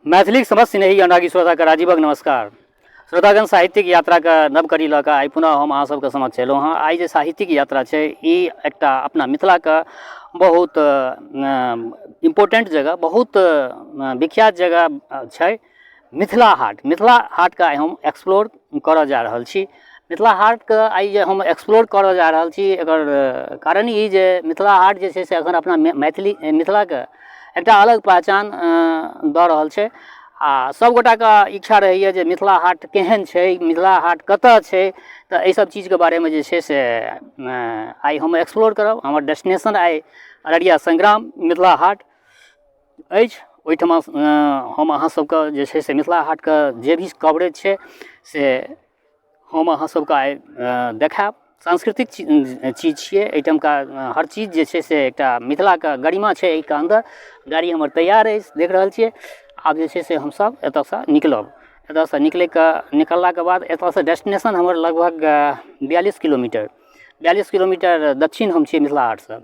मैथिलीक समस्त स्नेही अनुरागी श्रोताके राजीवक नमस्कार। श्रोतागण, साहित्यिक यात्राके नव कड़ी लऽ कऽ आइ पुनः हम अहाँ सबके समक्ष एलहुँ हँ। आइ जे साहित्यिक यात्रा छै, ई एकटा अपना मिथिलाके बहुत इम्पोर्टेन्ट जगह, बहुत विख्यात जगह छै मिथिला हाट। मिथिला हाटके आइ हम एक्सप्लोर करऽ जा रहल छी। मिथिला हाटके आइ जे हम एक्सप्लोर करऽ जा रहल छी, एकर कारण ई जे मिथिला हाट जे छै से एखन अपना मैथिली मिथिलाके एकटा अलग पहचान दऽ रहल छै आ सभगोटाके इच्छा रहैए जे मिथिला हाट केहन छै, मिथिला हाट कतऽ छै। तऽ एहिसब चीजके बारेमे जे छै से आइ हम एक्सप्लोर करब। हमर डेस्टिनेशन आइ अररिया संग्राम मिथिला हाट अछि। ओहिठमा हम अहाँ सबके जे छै से मिथिला हाटके जे भी कवरेज छै से हम अहाँ सबके आइ देखायब। सांस्कृतिक चीज छियै, एहिठामका हर चीज जे छै से एकटा मिथिलाके गरिमा छै एहिके अन्दर। गाड़ी हमर तैयार अछि, देख रहल छियै। आब जे छै से हमसब एतऽसँ निकलब। एतऽसँ निकलैके निकललाके बाद एतऽसँ डेस्टिनेशन हमर लगभग 42 किलोमीटर, 42 किलोमीटर दक्षिण हम छियै मिथिला हाटसँ।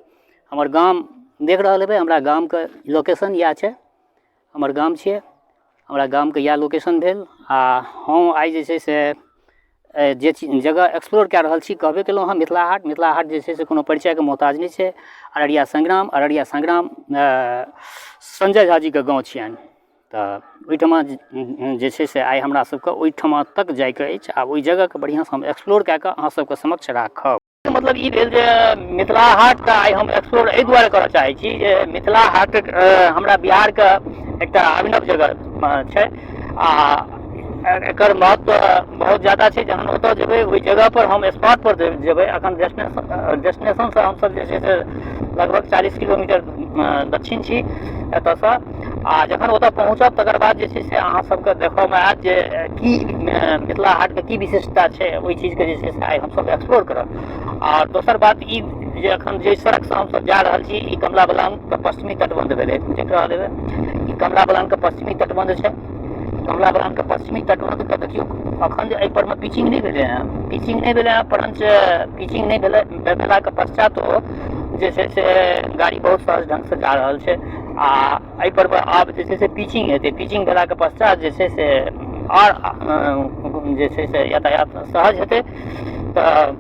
हमर गाम देख रहल हेबै, हमरा गामके लोकेशन इएह छै। हमर गाम छियै, हमरा गामके इएह लोकेशन भेल। आ हम आइ जे छै से जे चीज जगह एक्सप्लोर कए रहल छी, कहबे केलहुँ हँ, मिथिला हाट। मिथिला हाट जे छै से कोनो परिचयके मोहताज नहि छै। अररिया संग्राम, अररिया संग्राम संजय झा जीके गाँव छियनि। तऽ ओहिठमा जे छै से आइ हमरा सबके ओहिठमा तक जाइके अछि आ ओहि जगहके बढ़िआँसँ हम एक्सप्लोर कए कऽ अहाँ सबके समक्ष राखब। मतलब ई भेल जे मिथिला हाटके आइ हम एक्सप्लोर एहि दुआरे करऽ चाहै छी जे मिथिला हाट हमरा बिहारके एकटा अभिनव जगह छै आ एकर महत्व बहुत ज्यादा छै। जहन ओतऽ जेबै, ओहि जगहपर हम स्पॉटपर जेबै। एखन डेस्टिनेशनसँ हमसब जे छै से लगभग 40 किलोमीटर दक्षिण छी एतऽसँ। आ जखन ओतऽ पहुँचब, तकर बाद जे छै से अहाँ सबके देखऽमे आयत जे की मिथिला हाटके की विशेषता छै। ओहि चीजके जे छै से आइ हमसब एक्सप्लोर करब। आ दोसर बात ई जे एखन जे सड़कसँ हमसब जा रहल छी, ई कमला बलानके पश्चिमी तटबन्ध भेलै। देख रहल हेबै, ई कमला बलानके पश्चिमी तटबन्ध छै। कमला बलानके पश्चिमी तटबन्धके देखियौ, एखन जे एहि परमे पिचिंग नहि भेलै हँ, पिचिंग नहि भेलै हँ, परञ्च पिचिंग नहि भेलै भेलाके पश्चातो जे छै से गाड़ी बहुत सहज ढङ्गसँ जा रहल छै। आ एहि पर आब जे छै से पिचिंग हेतै। पिचिंग भेलाके पश्चात जे छै से आर जे छै से यातायात सहज हेतै। तऽ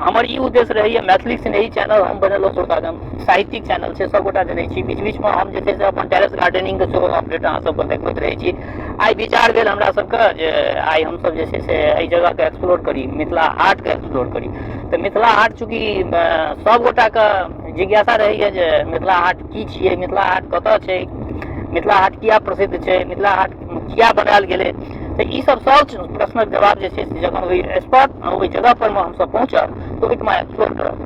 हमर ई उद्देश्य रहैए। मैथिली स्नेही चैनल हम बनेलहुँ श्रोतागण, साहित्यिक चैनल छै, सभगोटा जनै छी। बीच बीचमे हम जे छै से अपन टेरेस गार्डनिंगके सेहो अपडेट अहाँ सबके देखबैत रहै छी। आइ विचार भेल हमरा सबके जे आइ हमसब जे छै से एहि जगहके एक्सप्लोर करी, मिथिला हाटके एक्सप्लोर करी। तऽ मिथिला हाट चूँकि सभगोटाके जिज्ञासा रहैए जे मिथिला हाट की छियै, मिथिला हाट कतऽ छै, मिथिला हाट किया प्रसिद्ध छै, मिथिला हाट किया बनायल गेलै, तऽ ई सब सब प्रश्नक जवाब जे छै से जखन ओहि स्पॉट, ओहि जगह पर मे हमसब पहुँचब, तऽ ओहिठमा एक्सप्लोर करब।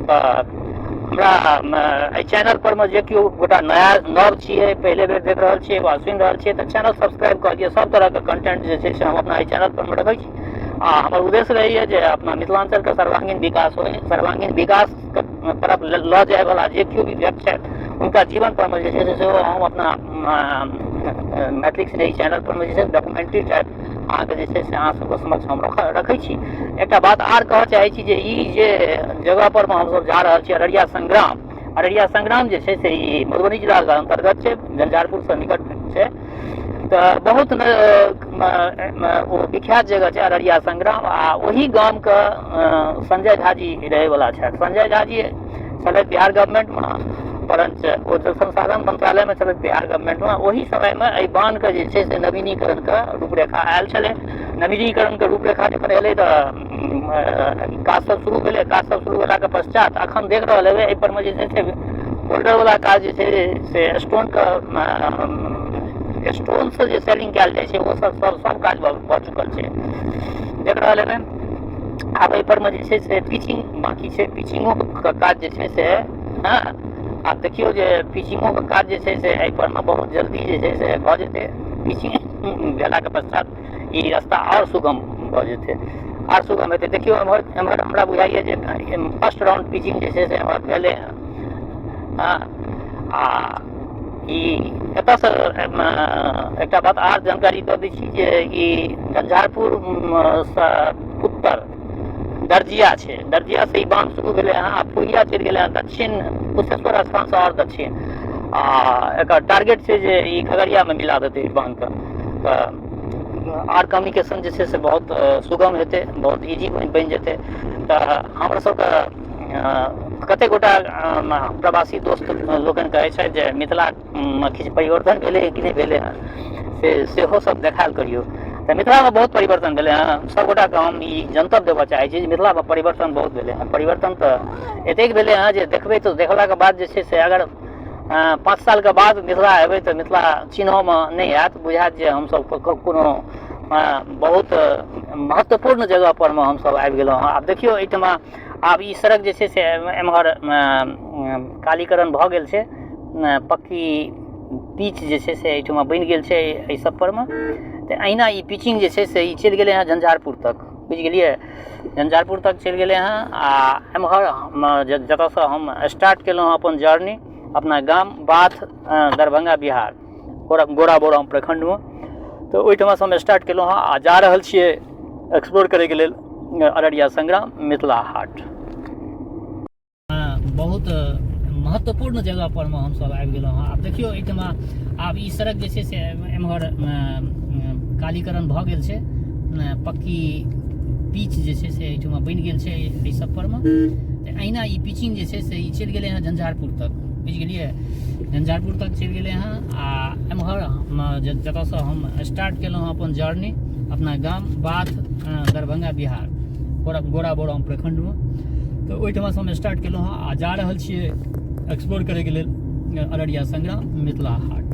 तऽ हमरा एहि चैनल पर मे जे केओ गोटा नया नव छियै, पहिले बेर देख रहल छियै वा सुनि रहल छियै, तऽ चैनल सब्सक्राइब कऽ लिअ। सब तरहके कंटेंट जे छै से हम अपना एहि चैनल पर मे रखै छी। आ हमर उद्देश्य रहैए जे अपना मिथिलाञ्चलके सर्वांगीण विकास होइ। सर्वांगीण विकासके तरफ लऽ जायवला जे केओ भी व्यक्ति छथि, हुनका जीवन पर मे जे छै से सेहो हम अपना मैथिली स्नेही चैनल पर मे जे छै डॉक्यूमेंट्री टाइप अहाँके जे छै से अहाँ सबके समक्ष हम रखै छी। एकटा बात आर कहऽ चाहै छी जे ई जे जगह पर मे हमसब जा रहल छी, अररिया संग्राम, अररिया संग्राम जे छै से ई मधुबनी जिलाके अन्तर्गत छै, झंझारपुरसँ निकट छै। तऽ बहुत ओ विख्यात जगह छै अररिया संग्राम। आ ओहि गामके संजय झा जी रहैवला छथि। संजय झा जी छलथि बिहार गवर्नमेंटमे, परञ्च ओ जल संसाधन मंत्रालयमे छलथि बिहार गवर्नमेंटमे। ओहि समयमे एहि बान्हके जे छै से नवीनीकरणके रूपरेखा आयल छलै। नवीनीकरणके रूपरेखा जखन एलै, तऽ काज सब शुरू भेलै। काज सब शुरू भेलाके पश्चात अखन देख रहल हेबै, एहि परमे जे छै से बोल्डरवला काज जे छै से स्टोनके, स्टोनसँ जे सेलिंग कयल जाइ छै, ओ सब सब सब काज भऽ चुकल छै। देख रहल हेबै, आब एहि परमे जे छै से पिचिंग बाँकी छै। पिचिंगोके काज जे छै से, हँ, आब देखियौ जे पिचिंगोके काज जे छै से एहि परमे बहुत जल्दी जे छै से भऽ जेतै। पिचिंग भेलाके पश्चात ई रास्ता आओर सुगम भऽ जेतै, आर सुगम हेतै। देखियौ, एम्हर एम्हर हमरा बुझाइए जे फर्स्ट राउंड पिचिंग जे छै से एम्हर भेलै हँ। हँ, आ ई एतऽसँ एकटा बात आर जानकारी दऽ दै छी जे ई झंझारपुरसँ उत्तर दर्जिया छै। दर्जियासँ ई बान्ह शुरू भेलै हँ आ फुहिया चलि गेलै हँ दक्षिण, कुशेश्वर स्थानसँ आओर दक्षिण। आ एकर टारगेट छै जे ई खगड़ियामे मिला देतै ई बान्हके। तऽ आर कम्युनिकेशन जे छै से बहुत सुगम हेतै, बहुत इजी बनि जेतै। तऽ हमरा सबके कतेक गोटा प्रवासी दोस्त लोकनि कहै छथि जे मिथिलामे किछु परिवर्तन भेलै कि नहि भेलै हँ, से सेहो सब देखायल करियौ। तऽ मिथिलामे बहुत परिवर्तन भेलै हँ। सब गोटाके हम ई जनतब देबऽ चाहै छी जे मिथिलामे परिवर्तन बहुत भेलै हँ। परिवर्तन तऽ एतेक भेलै हँ जे देखबै तऽ देखलाके बाद जे छै से अगर 5 सालके बाद मिथिला एबै तऽ मिथिला चिन्हऽमे नहि आयत, बुझायत जे हमसब कोनो बहुत महत्वपूर्ण जगह परमे हमसब आबि गेलहुँ हँ। आब देखियौ एहिठमा आब ई सड़क जे छै से एम्हर कालीकरण भऽ गेल छै, पक्की पीच जे छै से एहिठमा बनि गेल छै एहि सब परमे। तऽ अहिना ई पिचिंग जे छै से ई चलि गेलै हँ झंझारपुर तक, बुझि गेलियै, झंझारपुर तक चलि गेलै हँ। आ एम्हर जतऽसँ हम स्टार्ट केलहुँ हँ अपन जर्नी, अपना गाम बाथ दरभंगा बिहार गोरा बोराम प्रखण्डमे, तऽ ओहिठमासँ हम स्टार्ट केलहुँ हँ आ जा रहल छियै एक्सप्लोर करैके लेल अररिया संग्राम मिथिला हाट। बहुत महत्वपूर्ण जगह पर मे हमसब आबि गेलहुँ हँ। आब देखियौ एहिठमा आब ई सड़क जे छै से एम्हर कालीकरण भऽ गेल छै, पक्की पीच जे छै से एहिठमा बनि गेल छै एहि सब परमे। तऽ अहिना ई पिचिंग जे छै से ई चलि गेलै हँ झंझारपुर तक, बुझि गेलियै, झंझारपुर तक चलि गेलै हँ। आ एम्हर जतऽसँ हम स्टार्ट केलहुँ हँ अपन जर्नी, अपना गाम बाथ दरभंगा बिहार गोरा बोराम प्रखण्डमे, तऽ ओहिठमासँ हम स्टार्ट केलहुँ हँ आ जा रहल छियै एक्सप्लोर करैके लेल अररिया संग्राम मिथिला हाट।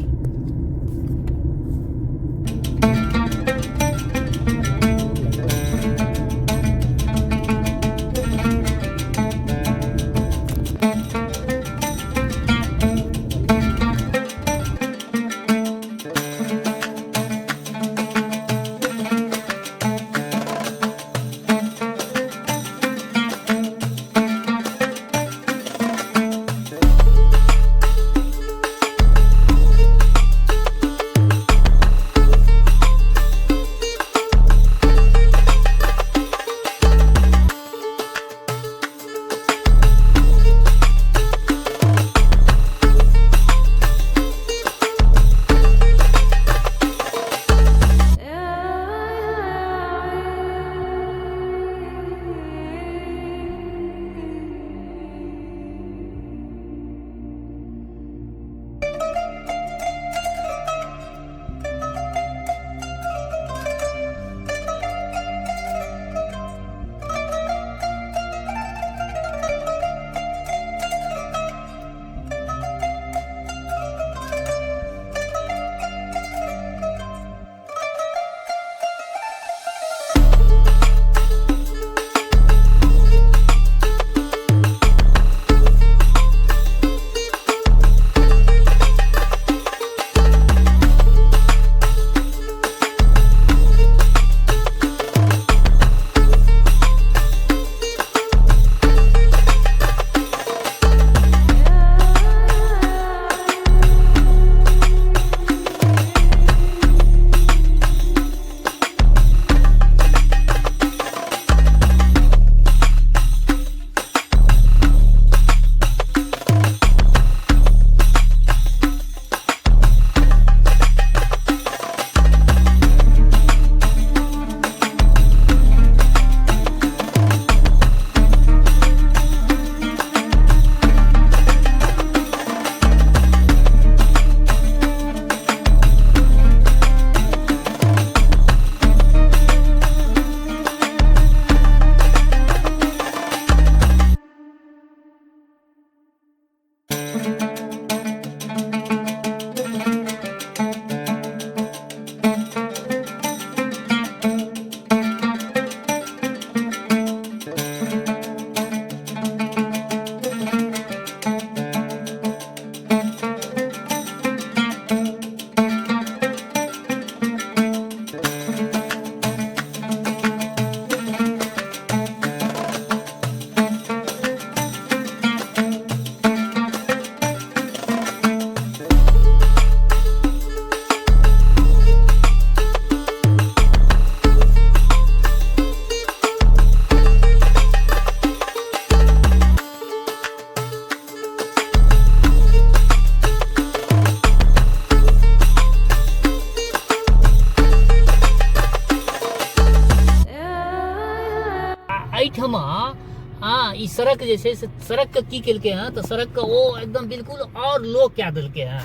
ई सड़क जे छै से सड़कके की केलकै हँ तऽ सड़कके ओ एकदम बिल्कुल आओर लो कए देलकै हँ।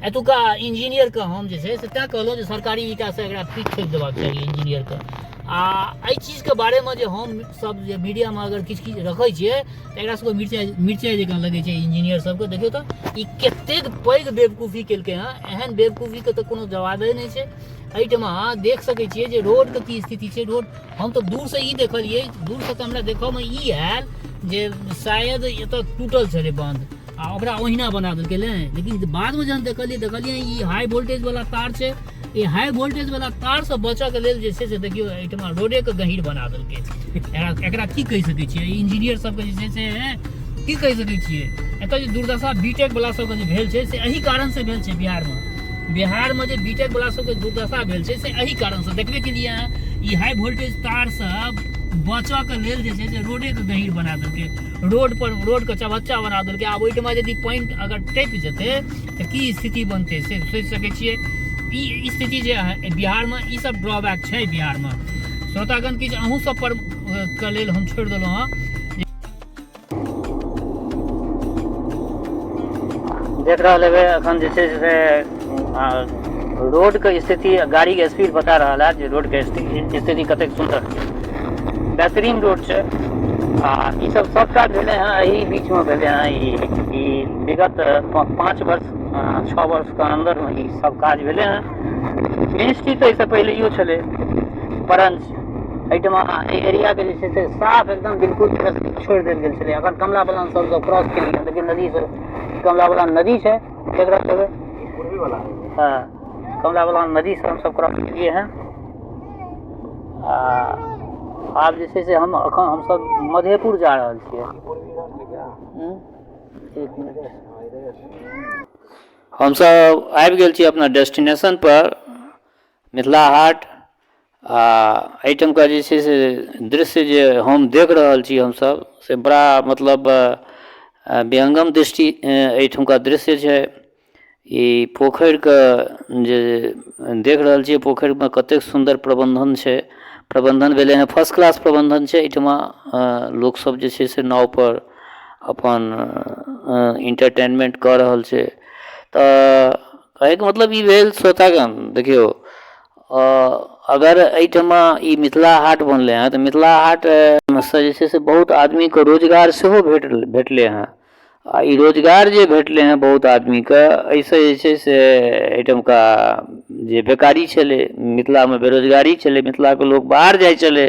एतुका इंजीनियरके हम जे छै से तैँ कहलहुँ जे सरकारी ईटासँ एकरा पीठ ठोकि देबाक चाही इंजीनियरके। आ एहि चीजके बारेमे जे हम सब जे मीडियामे अगर किछु किछु रखै छियै तऽ एकरा सबके मिरचाइ मिरचाइ जकाँ लगै छै इंजीनियर सबके। देखियौ तऽ ई कतेक पैघ बेवकूफी केलकै हँ, एहन बेवकूफीके तऽ कोनो जवाबे नहि छै। एहिठमा देख सकै छियै जे रोडके की स्थिति छै। रोड हम तऽ दूरसँ ई देखलियै, दूरसँ तऽ हमरा देखऽमे ई आयल जे शायद एतऽ टूटल छलै बाँध आ ओकरा ओहिना बना देलकै ने, लेकिन बादमे जहन देखलियै, देखलियै ई हाई वोल्टेजवला तार छै। ई हाई वोल्टेजवला तारसँ बचऽके लेल जे छै से देखियौ एहिठमा रोडेके गहीँर बना देलकै। एकरा की कहि सकै छियै? इंजीनियर सबके जे छै से की कहि सकै छियै? एतऽ जे दुर्दशा बी टेक वला सबके जे भेल छै से एही कारणसँ भेल छै। बिहारमे जे बी टेक वला सबके दुर्दशा भेल छै से एही कारणसँ देखबे केलियै अहाँ। ई हाई वोल्टेज तारसँ बचऽके लेल जे छै से रोडेके गहीँर बना देलकै, रोड पर रोडके चौबच्चा बना देलकै। आब ओहिठमा यदि पानि अगर टपि जेतै तऽ की स्थिति बनतै से सोचि सकै छियै। ई स्थिति जे बिहारमे ई सब ड्रॉबैक छै बिहारमे। श्रोतागण, किछु अहूँ सब पर के लेल हम छोड़ि देलहुँ हँ। देख रहल हेबै एखन जे छै से रोडके स्थिति, गाड़ीके स्पीड बता रहल है जे रोडके स्थिति कतेक सुन्दर छै, बेहतरीन रोड छै। आ ई सब सबटा भेलै हँ एहि बीचमे भेलै हँ। ई विगत 5 वर्ष 6 वर्षके अन्दरमे ई सब काज भेलै हँ। मिनिस्ट्री तऽ एहिसँ पहिलैयो छलै, परञ्च एहिठमा एहि एरियाके जे छै से साफ एकदम बिल्कुल छोड़ि देल गेल छलै। अखन कमला बलान सब क्रॉस केलियै, लेकिन नदीसँ कमला बलान नदी छै देख रहल हेबै। हँ, कमला बलान नदीसँ हमसब क्रॉस केलियै हँ। आ आब जे छै से हम अखन हमसब मधेपुर जा रहल छियै। एक मिनट, हमसब आबि गेल छी अपना डेस्टिनेशन पर, मिथिला हाट। आ एहिठामका जे छै से दृश्य जे हम देख रहल छी हमसब से बड़ा मतलब विहंगम दृष्टि एहिठुमका दृश्य छै। ई पोखरिके जे देख रहल छियै, पोखरिमे कतेक सुन्दर प्रबन्धन छै, प्रबन्धन भेलै हँ, फर्स्ट क्लास प्रबन्धन छै। एहिठमा लोकसब जे छै से नावपर अपन इन्टरटेनमेन्ट कऽ रहल छै। तऽ कहैके मतलब ई भेल श्रोतागण, देखियौ अगर एहिठमा ई मिथिला हाट बनलै हँ तऽ मिथिला हाटसँ जे छै से बहुत आदमीके रोजगार सेहो भेटलै हँ। आ ई रोजगार जे भेटलै हँ बहुत आदमीके, एहिसँ जे छै से एहिठमका जे बेकारी छलै मिथिलामे, बेरोजगारी छलै, मिथिलाके लोक बाहर जाइ छलै,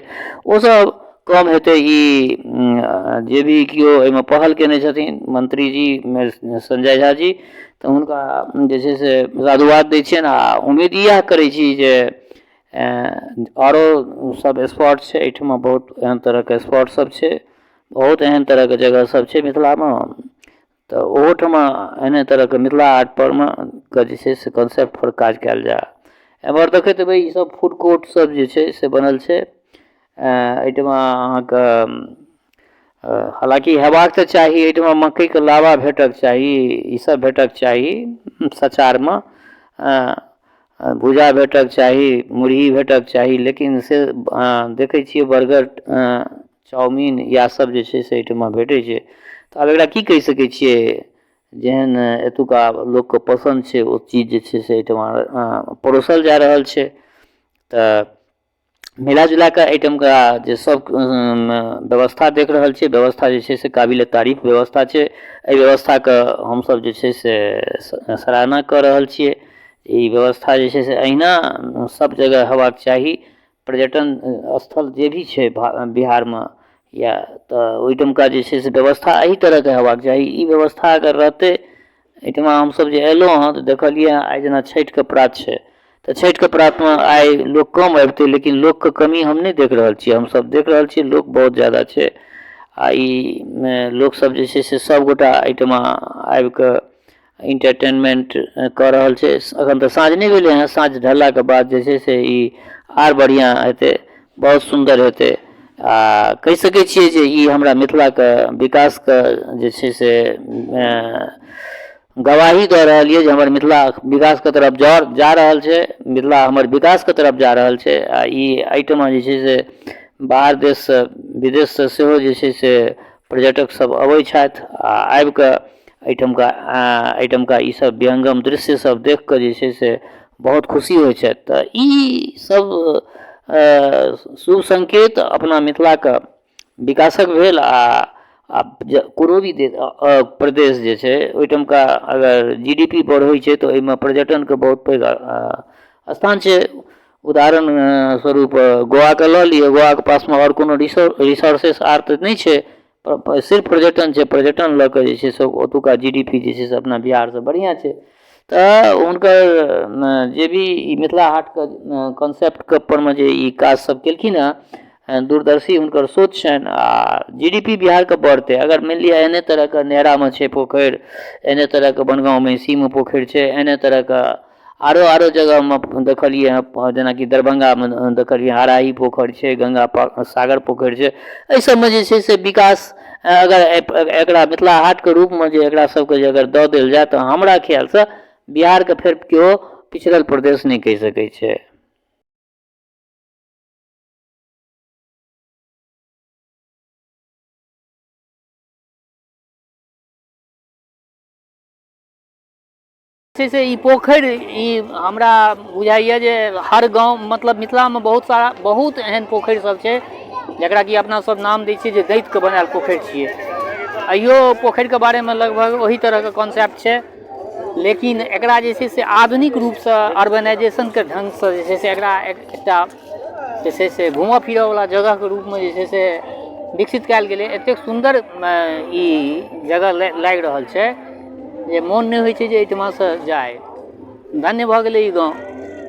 ओसब कम हेतै। ई जे भी केओ एहिमे पहल कयने छथिन मंत्रीजी संजय झा जी, तऽ हुनका जे छै से साधुवाद दै छिअनि। आ उम्मीद इएह करै छी जे आरो सब स्पॉट छै एहिठमा, बहुत एहन तरहके स्पॉट सब छै, बहुत एहन तरहके जगह सब छै मिथिलामे, तऽ ओहोठमा एहने तरहके मिथिला हाट परमे के जे छै से कॉन्सेप्ट पर काज कयल जाय। एमहर देखैत हेबै ई सब फूड कोर्ट सब जे छै से बनल छै एहिठमा अहाँके। हालाँकि हेबाक तऽ चाही एहिठमा मकइके लाबा भेटक चाही, ई सब भेटक चाही, सचारमे भुजा भेटक चाही, मुरही भेटक चाही, लेकिन से देखै छियै बर्गर, चाउमीन इएह सब जे छै से एहिठमा भेटै छै। तऽ आब एकरा की कहि सकै छियै? जेहन एतुका लोकके पसन्द छै ओ चीज जे छै से एहिठमा परोसल जा रहल छै। तऽ मिला जुलाकऽ एहिठामका जे सब व्यवस्था देख रहल छियै, व्यवस्था जे छै से काबिले तारीफ व्यवस्था छै। एहि व्यवस्थाके हमसब जे छै से सराहना कऽ रहल छियै। ई व्यवस्था जे छै से अहिना सब जगह हेबाक चाही। पर्यटन स्थल जे भी छै बिहारमे या तऽ ओहिठामका जे छै से व्यवस्था एहि तरहके हेबाक चाही। ई व्यवस्था अगर रहतै, एहिठमा हमसब जे एलहुँ हँ तऽ देखलियै हँ आइ जेना छठिके प्रात छै तऽ छठिके प्रातमे आइ लोक कम अबितै, लेकिन लोकके कमी हम नहि देख रहल छियै। हमसब देख रहल छियै लोक बहुत जादा छै। आ ई मे लोकसब जे छै से सबगोटा एहिठमा आबिकऽ इन्टरटेनमेन्ट कऽ रहल छै। एखन तऽ साँझ नहि भेलै हँ, साँझ ढललाके बाद जे छै से ई आर बढ़िआँ हेतै, बहुत सुन्दर हेतै। आ कहि सकै छियै जे ई हमरा मिथिलाके विकासके जे छै से गवाही दऽ रहल यऽ जे हमर मिथिला विकासके तरफ जा रहल छै, मिथिला हमर विकासके तरफ जा रहल छै। आ ई एहिठमा जे छै से बाहर देशसँ, विदेशसँ सेहो जे छै से पर्यटक सब अबै छथि आ आबिकऽ एहिठामका एहिठामका ई सब विहंगम दृश्य सब देखिकऽ जे छै से बहुत खुशी होइ छथि। तऽ ई सब शुभ संकेत अपना मिथिलाके विकासक भेल आ जे कोनो भी प्रदेश जे छै ओहिठामका अगर जी डी पी बढ़ै छै तऽ ओहिमे पर्यटनके बहुत पैघ स्थान छै। उदाहरण स्वरूप गोवाके लऽ लिअ, गोवाके पासमे आओर कोनो रिसोर्सेस आर तऽ नहि छै, सिर्फ पर्यटन छै। पर्यटन लऽ कऽ जे छै से ओतुका जी डी पी जे छै से अपना बिहारसँ बढ़िआँ छै। तऽ हुनकर जे भी ई मिथिला हाटके कॉन्सेप्टके परमे जे ई काज सब केलखिन हँ, दूरदर्शी हुनकर सोच छनि आ जी डी पी बिहारके बढ़तै। अगर मानि लिअ एहने तरहके नेहरामे छै पोखरि, एहने तरहके बनगाँव महिषीमे पोखरि छै, एहने तरहके आरो आरो जगहमे देखलियै हँ, जेनाकि दरभङ्गामे देखलियै हराही पोखरि छै, गङ्गा सागर पोखरि छै। एहि सबमे जे छै से विकास अगर एकरा मिथिला हाटके रूपमे जे एकरा सबके जे अगर दऽ देल जाए तऽ हमरा ख्यालसँ बिहारके फेर केओ पिछड़ल प्रदेश नहि कहि सकै छै। छै से ई पोखरि ई हमरा बुझाइए जे हर गाँव मतलब मिथिलामे बहुत सारा बहुत एहन पोखरि सब छै जकरा कि अपना सब नाम दै छियै जे दैतके बनायल पोखरि छियै। अहियो पोखरिके बारेमे लगभग ओही तरहके कॉन्सेप्ट छै, लेकिन एकरा जे छै से आधुनिक रूपसँ अर्बनाइजेशनके ढङ्गसँ जे छै से एकरा एकटा जे छै से घूमऽ फिरऽवला जगहके रूपमे जे छै से विकसित कयल गेलै। एतेक सुन्दर ई जगह लागि रहल छै जे मोन नहि होइ छै जे एहिठमासँ जाइ। धन्य भऽ गेलै ई गाँव।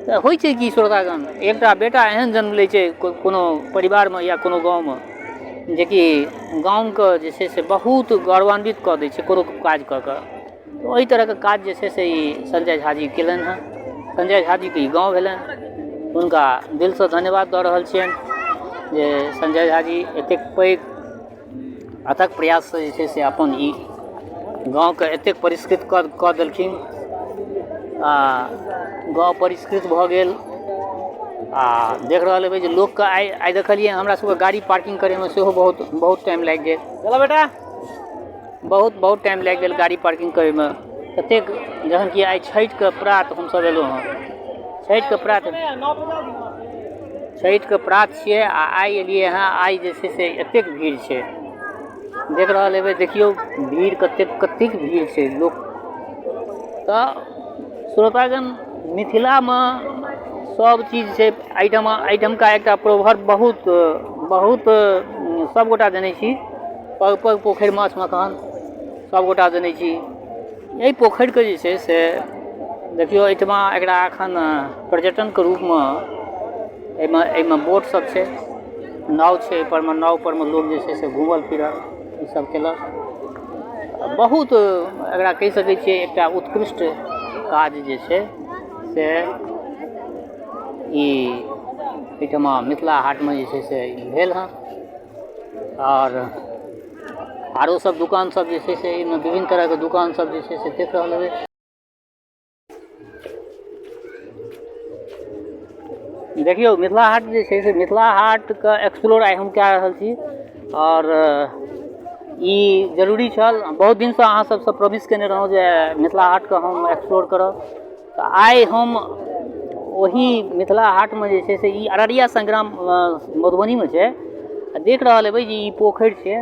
तऽ होइ छै कि श्रोतागण, एकटा बेटा एहन जन्म लै छै कोनो परिवारमे या कोनो गाँवमे जेकि गामके जे छै से बहुत गौरवान्वित कऽ दै छै कोनो काज कऽ कऽ। ओहि तरहके काज जे छै से ई संजय झा जी केलनि हँ। संजय झा जीके ई गाँव भेलनि, हुनका दिलसँ धन्यवाद दऽ रहल छियनि जे संजय झा जी एतेक पैघ अथक प्रयाससँ जे छै से अपन ई गाँवके एतेक परिष्कृत कऽ देलखिन आ गाँव परिष्कृत भऽ गेल। आ देख रहल हेबै जे लोकके आइ आइ देखलियै हमरा सबके गाड़ी पार्किंग करैमे सेहो बहुत बहुत टाइम लागि गेल। चलो बेटा, बहुत बहुत टाइम लागि गेल गाड़ी पार्किंग करैमे ततेक, जखन कि आइ छठिके प्रात हमसब एलहुँ हँ। छठिके प्रात, छठिके प्रात छियै आ आइ एलियै हँ। आइ जे छै से एतेक भीड़ छै, देख रहल हेबै, देखियौ भीड़ कतेक कतेक भीड़ छै लोक। तऽ श्रोतागण, मिथिलामे सब चीज छै। एहिठाम एहिठामका एकटा प्रोवर्ब बहुत बहुत सबगोटा जनै छी, पग पग पोखरि माछ मखान, सबगोटा जनै छी। एहि पोखरिके जे छै से देखियौ, एहिठमा एकरा एखन पर्यटनके रूपमे एहिमे एहिमे बोट सब छै, नाव छै, एहिपर मे नाव पर मे लोक जे छै से घूमल फिरल ई सब केलक। बहुत एकरा कहि सकै छियै एकटा उत्कृष्ट काज जे छै से ई एहिठमा मिथिला हाटमे जे छै से भेल हँ। आओर आरो सब दुकान सब जे छै से एहिमे विभिन्न तरहके दुकान सब जे छै से देख रहल हेबै। देखियौ मिथिला हाट जे छै से मिथिला हाटके एक्सप्लोर आइ हम कए रहल छी आओर ई जरूरी छल। बहुत दिनसँ अहाँ सबसँ प्रॉमिस केने रहौं जे मिथिला हाटके हम एक्सप्लोर करब, तऽ आइ हम ओही मिथिला हाटमे जे छै से ई अररिया संग्राम मधुबनीमे छै। आ देख रहल हेबै जे ई पोखरि छै,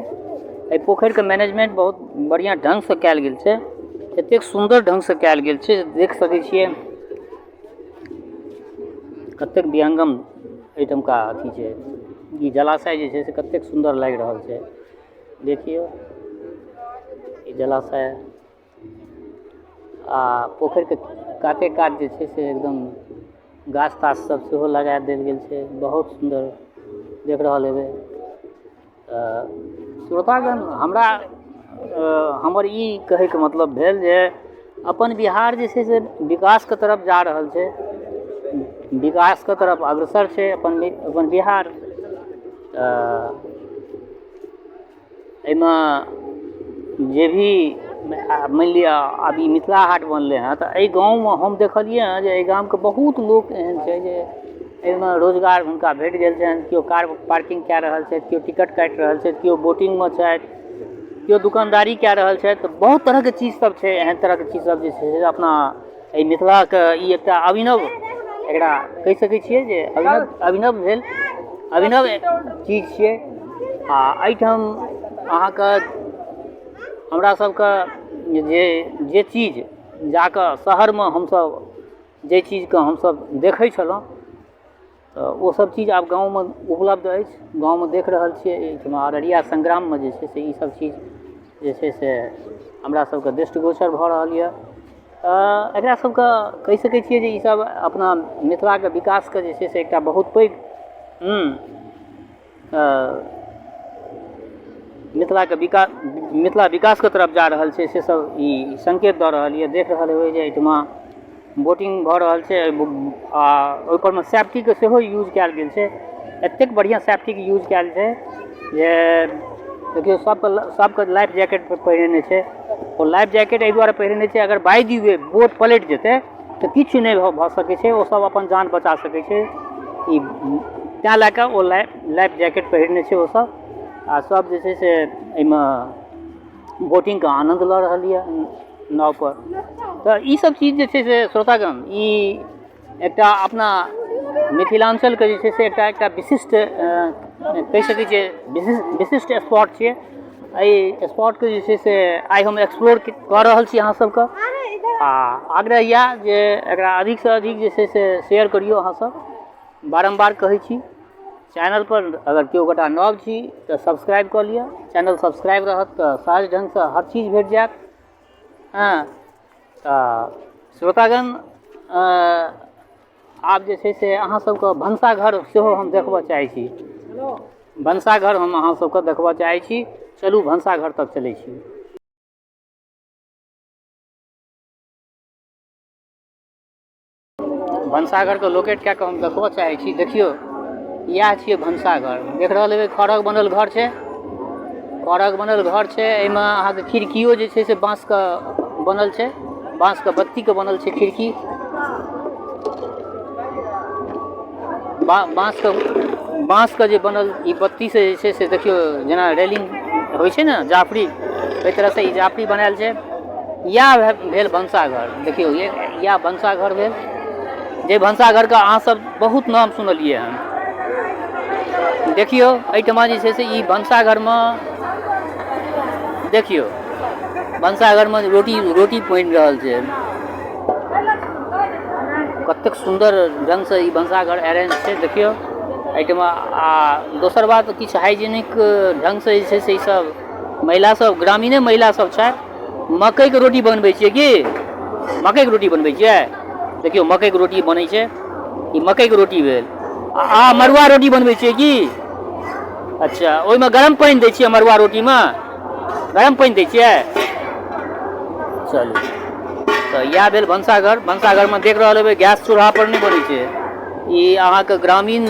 एहि पोखरिके मैनेजमेंट बहुत बढ़िआँ ढङ्गसँ कयल गेल छै, एतेक सुन्दर ढङ्गसँ कयल गेल छै जे देख सकै छियै कतेक विहंगम एहिठमका अथी छै। ई जलाशय जे छै से कतेक सुन्दर लागि रहल छै, देखियौ ई जलाशय आ पोखरिके काते कात जे छै से एकदम गाछ ताछ सब सेहो लगा देल गेल छै, बहुत सुन्दर देख रहल हेबै। तऽ श्रोतागण, हमरा हमर ई कहैके मतलब भेल जे अपन बिहार जे छै से विकासके तरफ जा रहल छै, विकासके तरफ अग्रसर छै अपन अपन बिहार। तऽ एहिमे जे भी मानि लिअ आब ई मिथिला हाट बनलै हँ, तऽ एहि गाँवमे हम देखलियै हँ जे एहि गामके बहुत लोक एहन छै जे एहिमे रोजगार हुनका भेट गेल छनि। केओ कार पार्किंग कए रहल छथि, केओ टिकट काटि रहल छथि, केओ बोटिंगमे छथि, केओ दोकानदारी कए रहल छथि। तऽ बहुत तरहके चीज सब छै, एहन तरहके चीज सब जे छै से अपना एहि मिथिलाके ई एकटा अभिनव, एकरा कहि सकै छियै जे अभिनव, अभिनव भेल, अभिनव चीज छियै। आ एहिठाम अहाँके हमरा सबके जे जे चीज जाकऽ शहरमे हमसब जाहि चीजके हमसब देखै छलहुँ, तऽ ओसब चीज आब गाँवमे उपलब्ध अछि, गाँवमे देख रहल छियै। एहिठमा अररिया संग्राममे जे छै से ईसब चीज जे छै से हमरा सबके दृष्टिगोचर भऽ रहल यऽ। तऽ एकरा सबके कहि सकै छियै जे ईसब अपना मिथिलाके विकासके जे छै से एकटा बहुत पैघ मिथिलाके विकास, मिथिला विकासके तरफ जा रहल छै, से सब ई सङ्केत दऽ रहल यऽ। देख रहल हेबै जे एहिठमा बोटिंग भऽ रहल छै आ ओहिपरमे सेफ्टीके सेहो यूज कयल गेल छै। एतेक बढ़िआँ सेफ्टीके यूज कयल छै जे देखियौ, सबके सबके लाइफ जैकेट पहिरेने छै। ओ लाइफ जैकेट एहि दुआरे पहिरेने छै, अगर बाय the way boat पलटि जेतै तऽ किछु नहि भऽ सकै छै, ओ सब अपन जान बचा सकै छै। ई तैँ लए कऽ ओ लाइफ जैकेट पहिरने छै ओसब। आ सब जे छै से एहिमे बोटिंगके आनन्द लऽ रहल यऽ नावपर। तऽ ईसब चीज जे छै से श्रोतागण, ई एकटा अपना मिथिलाञ्चलके जे छै से एकटा एकटा विशिष्ट कहि सकै छियै, विशिष्ट स्पॉट छियै। एहि स्पॉटके जे छै से आइ हम एक्सप्लोर कऽ रहल छी अहाँ सबके। आ आग्रह इएह जे एकरा अधिकसँ अधिक जे छै से शेयर करियौ अहाँसब। बारम्बार कहै छी, चैनलपर अगर केओ गोटा नव छी तऽ सब्सक्राइब कऽ लिअ। चैनल सब्सक्राइब रहत तऽ सहज ढङ्गसँ हर चीज भेट जायत। हँ, तऽ श्रोतागण, आब जे छै से अहाँ सबके भनसाघर सेहो हम देखबऽ चाहै छी। भनसाघर हम अहाँ सबके देखबऽ चाहै छी। चलू, भनसाघर तक चलै छी। भनसाघरके लोकेट कए कऽ हम देखबऽ चाहै छी। देखियौ, इएह छियै भनसाघर। देख रहल हेबै, खड़क बनल घर छै, खड़क बनल घर छै। एहिमे अहाँके खिड़कियो जे छै से बाँसके बनल छै, बाँसके बत्तीके बनल छै खिड़की। बाँसके बाँसके जे बनल ई बत्तीसँ जे छै से देखियौ, जेना रेलिंग होइ छै ने जाफरी, ओहि तरहसँ ई जाफरी बनायल छै। इएह भेल भनसाघर। देखियौ, इएह भनसाघर भेल, जे भनसाघरके अहाँ सब बहुत नाम सुनलियै हन। देखियौ, एहिठमा जे छै से ई भनसाघरमे देखियौ, भनसाघरमे रोटी रोटी बनि रहल छै। कतेक सुन्दर ढङ्गसँ ई भनसाघर अरेंज छै, देखियौ एहिठमा। आ दोसर बात, किछु हाइजीनिक ढङ्गसँ जे छै से ई सब महिला सब, ग्रामीणे महिला सब छथि। मकइके रोटी बनबै छियै की? मकइके रोटी बनबै छियै? देखियौ, मकइके रोटी बनै छै। ई मकइके रोटी भेल। आ मड़ुआ रोटी बनबै छियै की? अच्छा, ओहिमे गरम पानि दै छियै? मड़ुआ रोटीमे गरम पानि दै छियै? चलू, तऽ इएह भेल भनसाघर। भनसाघरमे देख रहल हेबै, गैस चूल्हा पर नहि बनै छै। ई अहाँके ग्रामीण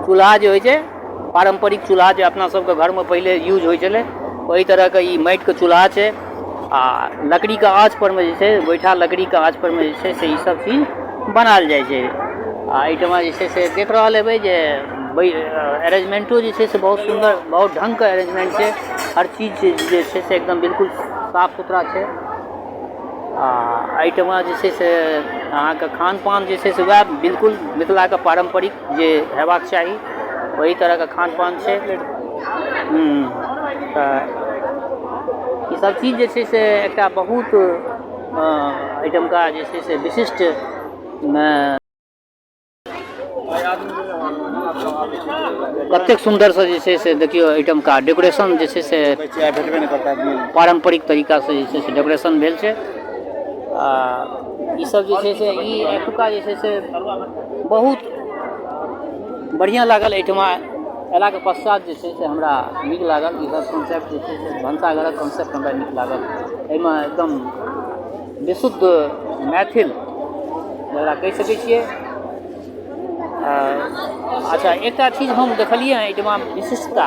चूल्हा जे होइ छै, पारम्परिक चूल्हा जे अपना सबके घरमे पहिले यूज होइ छलै, ओहि तरहके ई माटिके चूल्हा छै। आ लकड़ीके आँच परमे जे छै, गोइठा लकड़ीके आँच परमे जे छै से ई सब चीज बनायल जाइ छै। आ एहिठमा जे छै से देख रहल हेबै जे अरेंजमेंटो जे छै से बहुत सुन्दर, बहुत ढङ्गके अरेंजमेंट छै। हर चीज जे छै से एकदम बिल्कुल साफ सुथरा छै। आ एहिठमा जे छै से अहाँके खान पान जे छै से वएह बिल्कुल मिथिलाके पारम्परिक जे हेबाक चाही, ओहि तरहके खान पान छै। तऽ ईसब चीज जे छै से एकटा बहुत एहिठमका जे छै से विशिष्ट कतेक सुन्दरसँ जे छै से देखियौ, एहिठमका डेकोरेशन जे छै से पारम्परिक तरीकासँ जे छै से डेकोरेशन भेल छै। आ ईसब जे छै से ई एतुका जे छै से बहुत बढ़िआँ लागल। एहिठमा अयलाके पश्चात जे छै से हमरा नीक लागल ईसब कॉन्सेप्ट जे छै से, भनसाघरक कॉन्सेप्ट हमरा नीक लागल। एहिमे एकदम विशुद्ध मैथिल जकरा कहि सकै छियै। अच्छा, एकटा चीज हम देखलियै हँ एहिठमा विशिष्टता,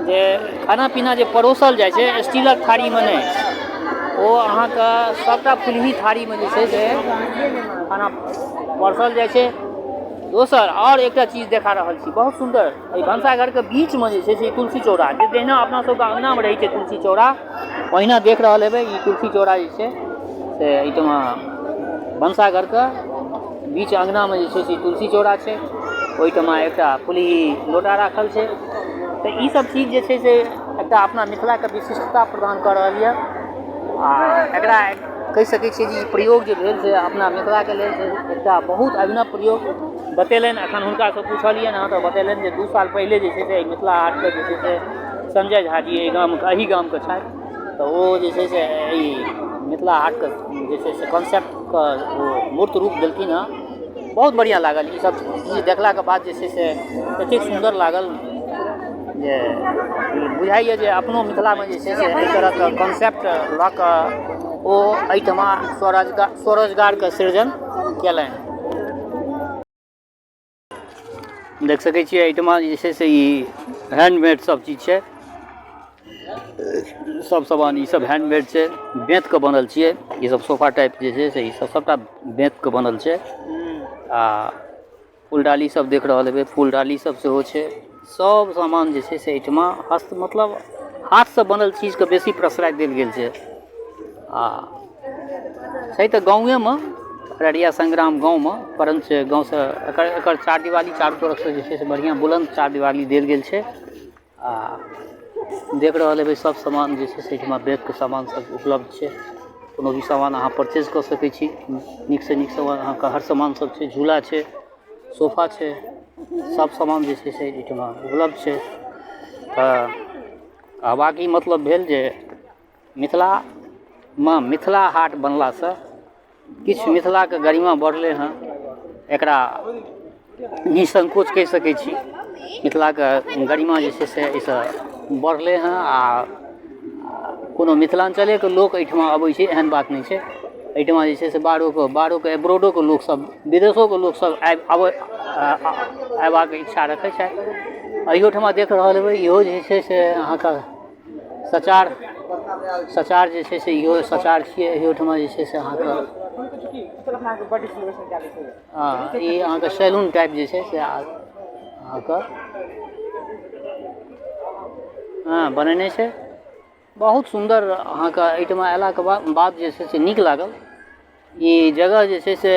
जे खाना पीना जे परोसल जाइ छै, स्टीलक थारीमे नहि, ओ अहाँके सभटा फुलही थारीमे जे छै से खाना परसल जाइ छै। दोसर आओर एकटा चीज देखा रहल छी, बहुत सुन्दर एहि भनसाघरके बीचमे जे छै से तुलसी चौरा, जे जहिना अपना सबके अङ्गनामे रहै छै तुलसी चौरा, ओहिना देख रहल हेबै ई तुलसी चौरा जे छै से एहिठमा भनसाघरके बीच अङ्गनामे जे छै से तुलसी चौरा छै। ओहिठमा एकटा फुलही लोटा राखल छै। तऽ ई सब चीज जे छै से एकटा अपना मिथिलाके विशिष्टता प्रदान कऽ रहल यऽ आ एकरा कहि सकै छियै जे ई प्रयोग जे भेल से अपना मिथिलाके लेल एकटा बहुत अभिनव प्रयोग बतेलनि। एखन हुनकासँ पुछलियनि हँ तऽ बतेलनि जे 2 साल पहिले जे छै से एहि मिथिला हाटके जे छै से संजय झा जी एहि गामके, एही गामके छथि, तऽ ओ जे छै से एहि मिथिला हाटके जे छै से कॉन्सेप्टके ओ मूर्त रूप देलखिन हँ। बहुत बढ़िआँ लागल ई सब चीज देखलाके बाद जे छै से एतेक सुन्दर लागल जे बुझाइए जे अपनो मिथिलामे जे छै से एहि तरहके कॉन्सेप्ट लऽ कऽ ओ एहिठमा स्वरोजगारके सृजन केलनि। देख सकै छियै एहिठमा जे छै से ई हैंडमेड सब चीज छै, सब सामान ई सब हैंडमेड छै, बेंत के बनल छियै ई सब। सोफा टाइप जे छै से ई सब सबटा बेंत के बनल छै। आ फूलडाली सब देख रहल हेबै, फूलडाली सब सेहो छै। सब सामान जे छै से एहिठमा हस्त मतलब हाथसँ बनल चीजके बेसी प्रश्रय देल गेल छै। आ छै तऽ गाँवेमे, अररिया संग्राम गाँवमे, परञ्च गाँवसँ एकर एकर चार दिवाली चारू तरफसँ जे छै से बढ़िआँ बुलन्द चार दिवाली देल गेल छै। आ देख रहल हेबै सब सामान जे छै से एहिठमा बेचके सामान सब उपलब्ध छै। कोनो भी सामान अहाँ परचेज कऽ सकै छी, नीकसँ नीक सामान अहाँके हर सामान सब छै। झूला छै, सोफा छै, सब सामान जे छै से एहिठमा उपलब्ध छै। तऽ कहबाक ई मतलब भेल जे मिथिलामे मिथिला हाट बनलासँ किछु मिथिलाके गरिमा बढ़लै हँ, एकरा निसंकोच कहि सकै छी। मिथिलाके गरिमा जे छै से एहिसँ बढ़लै हँ। आ कोनो मिथिलाञ्चलेके लोक एहिठमा अबै छै एहन बात नहि छै। एहिठमा जे छै से बाहरोके एब्रोडोके लोकसब, विदेशोके लोकसब आबि आबै अयबाक इच्छा रखै छथि। एहियोठमा देख रहल हेबै, इहो जे छै से अहाँके सचार, सचार जे छै से इहो सचार छियै। एहियोठमा जे छै से अहाँके ई अहाँके सैलून टाइप जे छै से अहाँके हँ बनेने छै। बहुत सुन्दर अहाँके एहिठमा अयलाके बाद जे छै से नीक लागल। ई जगह जे छै से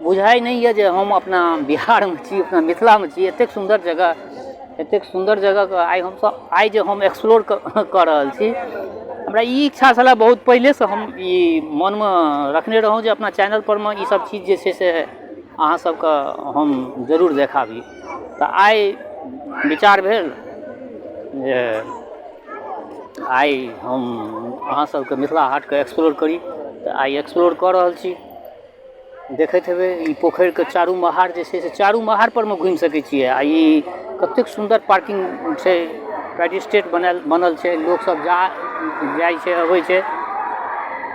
बुझाइ नहि यऽ जे हम अपना बिहारमे छी, अपना मिथिलामे छी। एतेक सुन्दर जगह, एतेक सुन्दर जगहके आइ हमसब, आइ जे हम एक्सप्लोर कऽ रहल छी। हमरा ई इच्छा छलै बहुत पहिलेसँ, हम ई मनमे रखने रहौँ जे अपना चैनलपर मे ई सब चीज जे छै से अहाँ सबके हम जरूर देखाबी। तऽ आइ विचार भेल जे आइ हम अहाँ सबके मिथिला हाटके एक्सप्लोर करी, तऽ आइ एक्सप्लोर कऽ रहल छी। देखैत हेबै ई पोखरिके चारू महार जे छै से चारू महार परमे घुमि सकै छियै। आ ई कतेक सुन्दर पार्किंग छै, पेडिस्ट्रेट बनायल बनल छै, लोकसब जाइ छै अबै छै।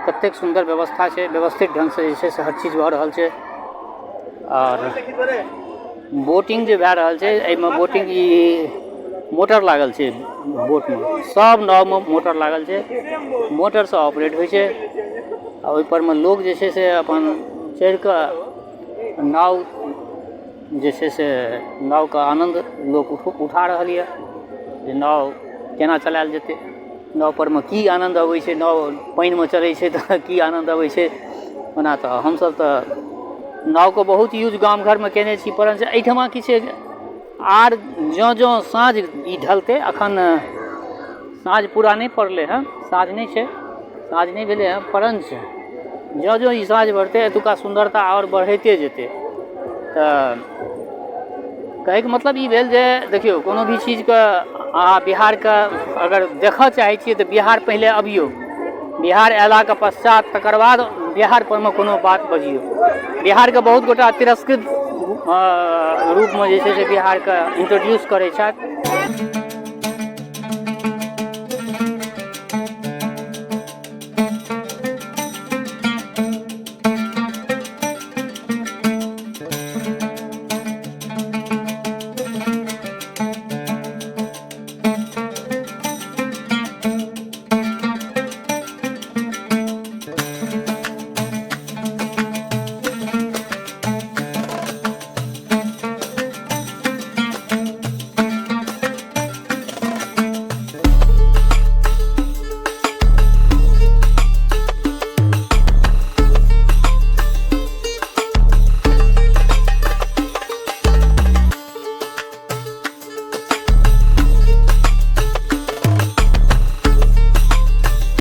कतेक सुन्दर व्यवस्था छै, व्यवस्थित ढङ्गसँ जे छै से हर चीज भऽ रहल छै। आओर बोटिंग जे भए रहल छै एहिमे बोटिंग ई मोटर लागल छै बोटमे, सब नावमे मोटर लागल छै, मोटरसँ ऑपरेट होइ छै। आ ओहिपर मे लोक जे छै से अपन चढ़िकऽ नाव जे छै से नावके आनन्द लोक उठा रहल यऽ जे नाव केना चलायल जेतै, नाव परमे की आनन्द अबै छै, नाव पानिमे चलै छै तऽ की आनन्द अबै छै। ओना तऽ हमसब तऽ नावके बहुत यूज गाम घरमे कयने छी, परञ्च एहिठमा की छै आर जँ जँ साँझ ई ढलतै, अखन साँझ पूरा नहि पड़लै हँ, साँझ नहि छै, साँझ नहि भेलै हँ, परञ्च जँ जँ ई साँझ बढ़तै एतुका सुन्दरता आओर बढ़ैते जेतै। तऽ कहैके मतलब ई भेल जे देखियौ कोनो भी चीजके अहाँ बिहारके अगर देखऽ चाहै छियै तऽ बिहार पहिले अबियौ, बिहार अयलाके पश्चात तकर बाद बिहार परमे कोनो बात बजियौ। बिहारके बहुत गोटा तिरस्कृत रूपमे जे छै से बिहारके इंट्रोड्यूस करै छथि।